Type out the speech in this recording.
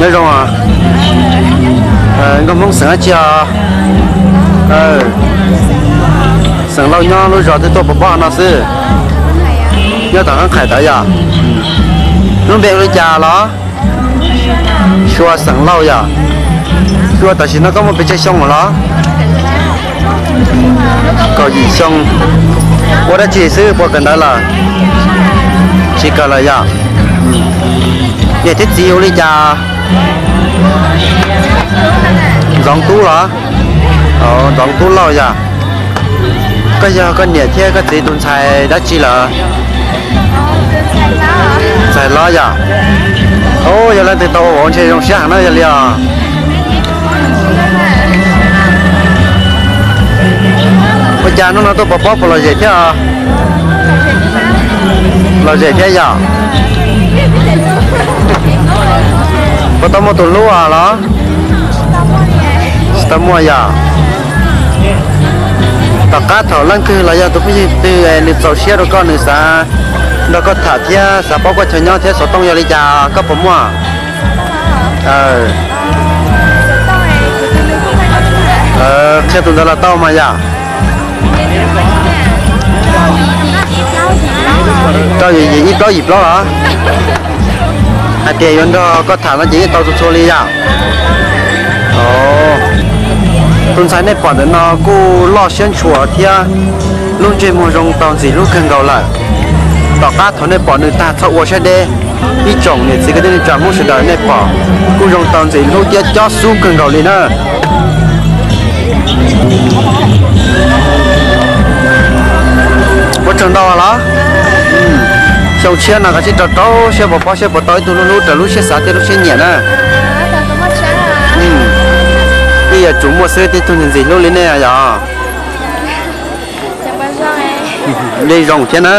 Nyob zoo, nkauj Hmoob xeem dab tsi os? Xeem Lauj nyob lub zos twg tuaj pov pob no xwb? Nyob tom Qab Qhais tod yom? Lub npe hu li cas los? Sua xeem Lauj yom? Sua tam sim no koj muaj pes tsawg xyoo los? Kaum yim xyoo. Ua dab tsi xwb puas kawm ntawv lawm? Tsis kawm lawm yom? Niam thiab txiv hu li cas? Ntxoov Tub los? Ntxoov Tub Lauj yom? Koj yog koj niam thiab koj txiv tus ntxhais dab tsi lawm? Ntxhais hlob yom? Yog leej twg tau ua vauv ntshe zoo siab heev na yog li os. Ua cas hnub no tuaj pov pob puas lom zem thiab? Lom zem thiab yom? Puas tau muaj tus hlub los? Tsis tau muaj yom? Tom qab thaum leej twg los yog tus phooj ywg twg nws txaus siab rau koj, nws xav nrog koj tham thiab xav paub koj chaw nyob thiab xov tooj yog li cas koj puas muaj? Qhia tus ntawd los tau mas yom? Rau yim ib plaub yim plaub los? Hais tias yuav nrog koj tham no ces yeej tau txhua txhua li yom? Tus ntxhais nej pom ntawm no kuj loj siab ntshua thiab lub ntsej muag zoo tau ntxim hlub kawg nkaus lawm. Tom qab thaum nej pom nws tag txhob ua siab deb. Ib tsoom niam txiv kwv tij neej tsa Hmoob sawv daws nej pom kuj zoo tau ntxim hlub thiab cob xub kawg nkaus li na. Ua tsaug ntau los? Xyoo tshiab no koj tsij rau rau siab puas paub siab puas tau ib tug hlub hlub raws lub siab xav thiab lub siab nyiam na. Ib yam tsum muaj xwb tib tug ntxim hlub li nej yom. Dej zoo thiab na.